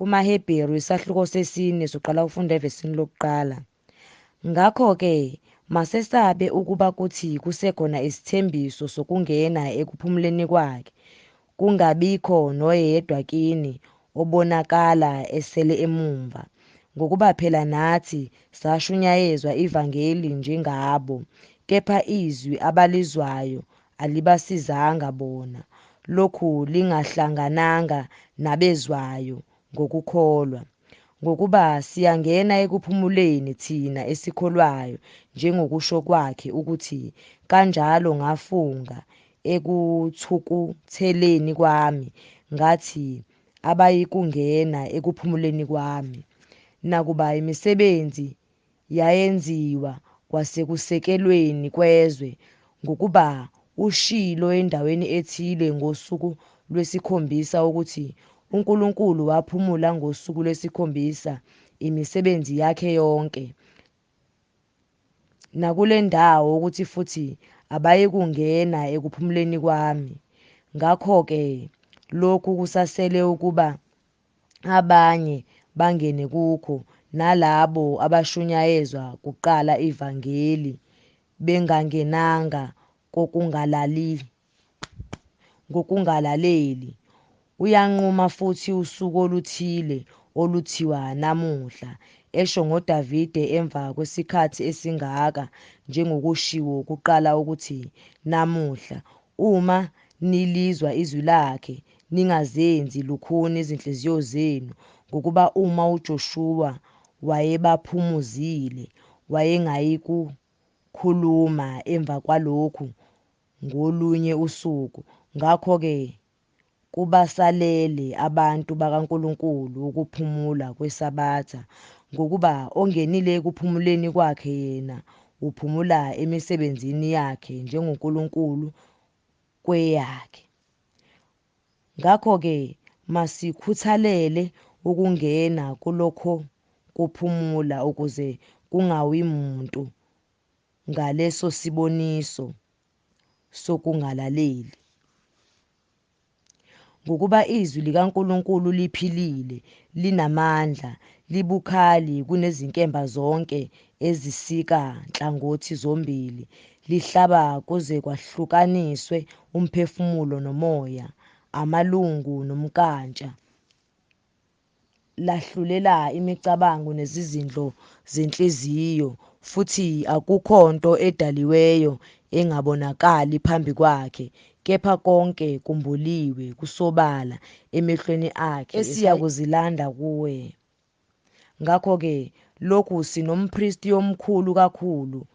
KumaHebheru isahluko sesine soqala ukufunda evesini lokuqala. Ngakho-ke masesabe ukuba kuthi kusekhona isithembiso sokungena ekuphumuleni kwakhe, kungabikho noyedwa kini obonakala esele emumva. Ngokuba phela nathi sashunyayezwa ivangeli njengabo, kepha izwi abalizwayo alibasizanga bona, lokhu lingahlangananga nabezwayo ngokukholwa. Ngokuba siyangena ekuphumuleni thina esikholwayo, njengokusho kwakhe ukuthi, kanjalo ngafunga ekuthukutheleni kwami, ngathi abayikungena ekuphumuleni kwami. Nakuba imisebenzi yayenziwa kwasekusekelweni kwezwe, ngokuba ushilo endaweni ethile ngosuku lwesikhombisa ukuthi uNkulunkulu waphumula ngosuku lwesikhombisa imisebenzi yakhe yonke. Nakule ndawo ukuthi futhi abayikungena ekuphumuleni kwami. Ngakho-ke lokhu kusasele ukuba abanye bangene kukho, nalabo abashunyayezwa kuqala ivangeli bengangenanga ngokungalaleli. Uyanquma futhi usuku oluthile oluthiwa namuhla, esho ngoDavide emva kwesikhathi esingaka, njengokushiwo kuqala ukuthi, namuhla, uma nilizwa izwi lakhe, ningazenzi lukhuni izinhliziyo zenu, ngokuba uma uJoshuwa wayebaphumuzile, wayengayikukhuluma emva kwalokhu ngolunye usuku. Ngakho-ke kubasalele abantu bakaNkulunkulu ukuphumula kweSabatha, ngokuba ongenile ekuphumuleni kwakhe yena uphumula emisebenzini yakhe njengoNkulunkulu kweyakhe. Ngakho-ke masikhuthalele ukungena kulokho kuphumula, ukuze kungawi muntu ngaleso siboniso sokungalaleli. Ngokuba izwi likaNkulunkulu liphilile, linamandla, libukhali kunezinkemba zonke ezisika nhlangothi zombili, lihlaba kuze kwahlukaniswe umphefumulo nomoya, amalungu nomnkantsha, lahlulela imicabango nezizindlo zenhliziyo, futhi akukho nto edaliweyo engabonakali phambi kwakhe, kepha konke kumbuliwe kusobala emehlweni akhe esiyakuzilanda kuye. Ngakho-ke lokhu sinompristi omkhulu kakhulu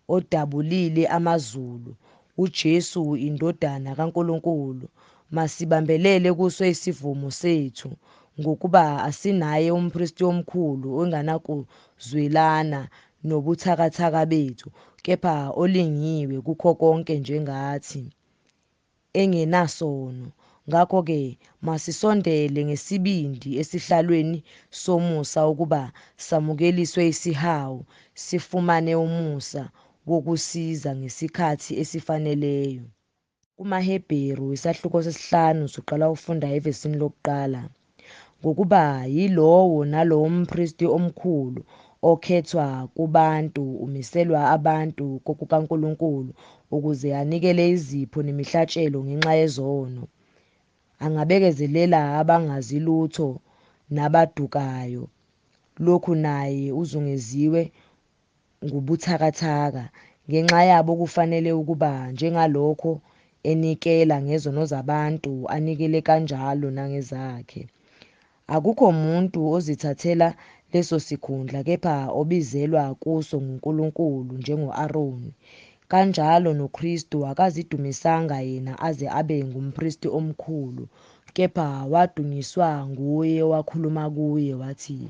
odabulile amazulu, uJesu iNdodana kaNkulunkulu, masibambelele kuso isivumo sethu, ngokuba asinaye umpristi omkhulu onganakuzwelana nobuthakathaka bethu, kepha olingiwe kukho konke njengathi, engenasono. Ngakho-ke masisondele ngesibindi esihlalweni somusa ukuba samukeliswe isihawu, sifumane umusa wokusiza ngesikhathi esifaneleyo. KumaHebheru isahluko sesihlanu siqala ukufunda evesini lokuqala. Ngokuba yilowo nalowo mpristi omkhulu okhethwa kubantu umiselwa abantu kokukaNkulunkulu ukuze anikele izipho nemihlatshelo ngenxa yezono. Angabekezelela abangazi lutho nabadukayo, lokhu naye uzungeziwe ngubuthakathaka. Ngenxa yabo kufanele ukuba njengalokho enikela ngezono zabantu, anikele kanjalo nangezakhe. Akukho muntu ozithathela leso sikhundla, kepha obizelwa kuso nguNkulunkulu njengo-Aroni. Kanjalo noKristu akazidumisanga yena aze abe ngumpristi omkhulu, kepha wadunyiswa nguye owakhuluma kuye wathi,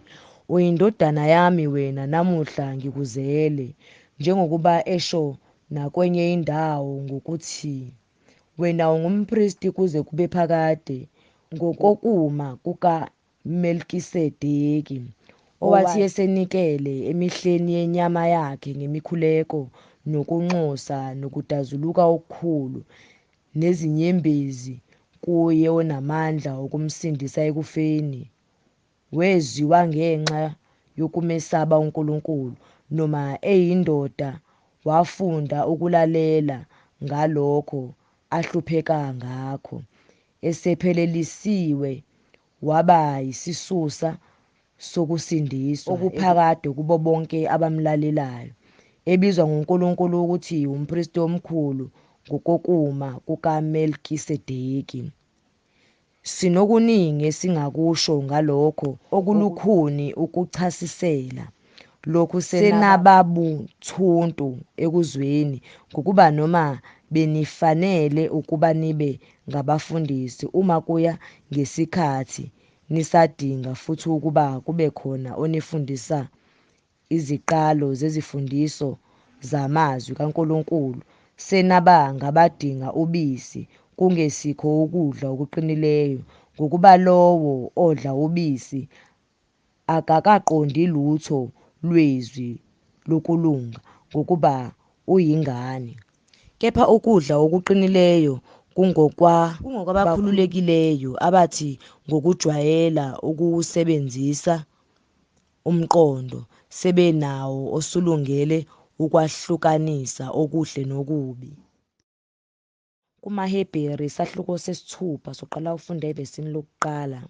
uyiNdodana yami wena, namuhla ngikuzele. Njengokuba esho nakwenye indawo ngokuthi, wena ungumpristi kuze kube phakade, ngokokuma kukaMelkisedeki, owathi esenikele emihleni yenyama yakhe ngemikhuleko nokunxusa nokudazuluka okukhulu nezinyembezi kuye onamandla okumsindisa ekufeni, Wezwiwa ngenxa yokumesaba uNkulunkulu, noma eyindoda wafunda ukulalela ngalokho ahlupheka ngakho. Esephelelisiwe waba yisisusa sokusindiswa okuphakade kubo bonke abamlalelayo, ebizwa nguNkulunkulu ukuthi umpristi omkhulu ngokokuma kukaMelkisedeki. Sinokuningi esingakusho ngalokho okulukhuni ukuchasisela. Lokhu senababuthuntu ekuzweni, ngokuba noma benifanele ukuba nibe ngabafundisi, uma kuya ngesikhathi nisadinga futhi ukuba kube khona onifundisa iziqalo zezifundiso zamazwi kaNkulunkulu. Senaba ngabadinga ubisi, kungesikho ukudla okuqinileyo, ngokuba lowo odla ubisi akakaqondi lutho lwezwi lokulunga, ngokuba uyingane. Kepha ukudla okuqinileyo kungokwabakhululekileyo, abathi ngokujwayela ukuwusebenzisa umqondo, sebenawo osulungele ukwahlukanisa okuhle nokubi. KumaHebheru isahluko sesithupha soqala ukufunda evesini lokuqala.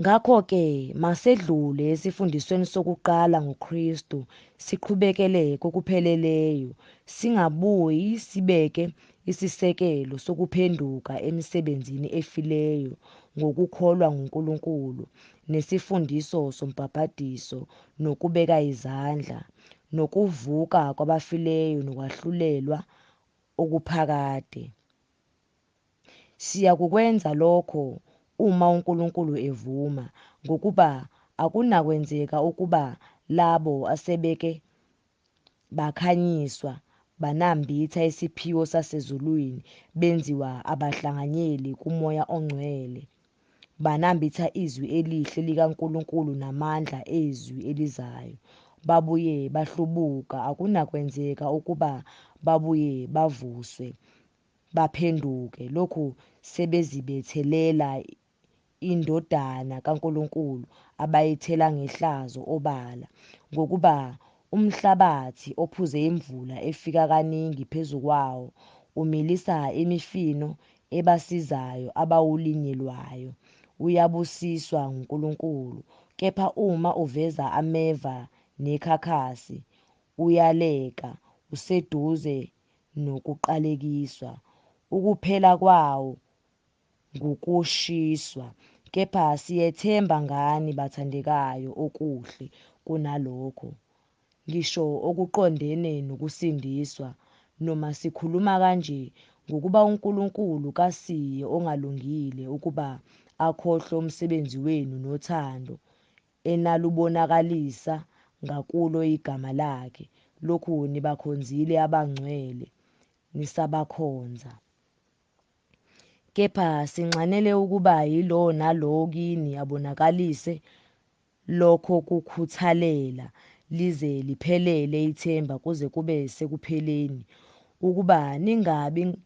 Ngakho-ke masedlule esifundisweni sokuqala ngoKristu, siqhubekele kokupheleleyo, singabuyi sibeke isisekelo sokuphenduka emisebenzini efileyo ngokukholwa nguNkulunkulu, nesifundiso sombhabhadiso, nokubeka izandla, nokuvuka kwabafileyo, nokwahlulelwa okuphakade. Siyakukwenza lokho uma uNkulunkulu evuma, ngokuba akunakwenzeka ukuba labo asebeke bakhanyiswa, banambitha isiphiwo sasezulwini, benziwa abahlanganyeli kuMoya oNgcwele, banambitha izwi elihle likaNkulunkulu namandla ezwi elizayo, babuye bahlubuka, akunakwenzeka ukuba babuye bavuswe, baphenduke, lokhu sebezibethelela iNdodana kaNkulunkulu abayithela ngehlazo obala. Ngokuba umhlabathi ophuze imvula efika kaningi phezu kwawo, umilisa imifino ebasizayo abawulinyelwayo, uyabusiswa nguNkulunkulu. Kepha uma uveza ameva nekhakhasi, uyaleka, useduze nokuqalekiswa. Ukuphela kwawo ngukushiswa. Kepha siyethemba ngani, bathandekayo, okuhle kunalokho, ngisho okuqondene nokusindiswa, noma sikhuluma kanje, ngokuba uNkulunkulu kasiye ongalungile ukuba akhohlwe umsebenzi wenu nothando enalubonakalisa ngakulo igama lakhe, lokhu nibakhonzile abangcwele, nisabakhonza. Kepha sinxanele ukuba yilowo nalowo kini abonakalise lokho kukhuthalela lize liphelele ithemba kuze kube sekupheleni, ukuba ningabi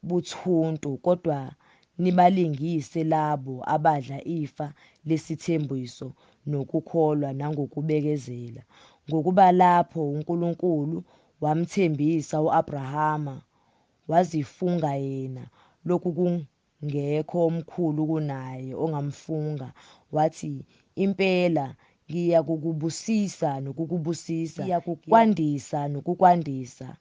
buthuntu, kodwa nibalingise labo abadla ifa lesithembiso nokukholwa nangokubekezela. Ngokuba lapho uNkulunkulu wamthembisa u-Abrahama, wazifunga yena, lokhu kungekho omkhulu kunaye ongamfunga, wathi, impela ngiyakukubusisa nokukubusisa, ngiyakukwandisa nokukwandisa.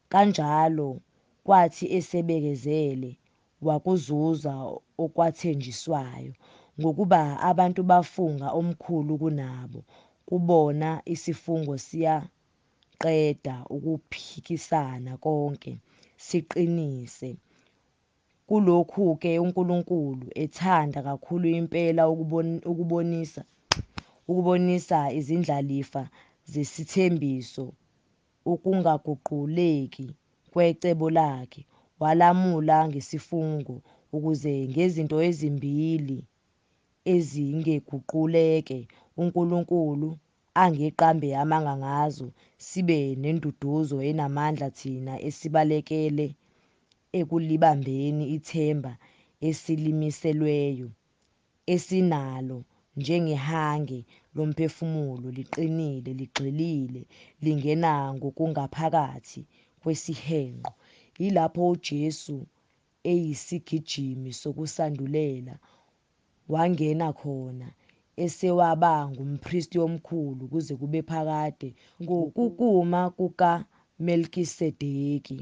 Kanjalo kwathi esebekezele, wakuzuza okwathenjiswayo. Ngokuba abantu bafunga omkhulu kunabo, kubona isifungo siyaqeda ukuphikisana konke, siqinise. Kulokhu-ke uNkulunkulu ethanda kakhulu impela ukubonisa izindlalifa zesithembiso ukungaguquleki kwecebo lakhe, walamula ngesifungo, ukuze ngezinto ezimbili ezingeguquleke uNkulunkulu angeqambe amanga ngazo, sibe nenduduzo enamandla thina esibalekele ekulibambeni ithemba esilimiselweyo. esinalo njengehange lomphefumulo liqinile, ligxilile, lingena ngokungaphakathi kwesihenqo. Yilapho uJesu eyisigijimi sokusandulela wangena khona, esewaba ngumpristi omkhulu kuze kube phakade ngokukuma kukaMelkisedeki.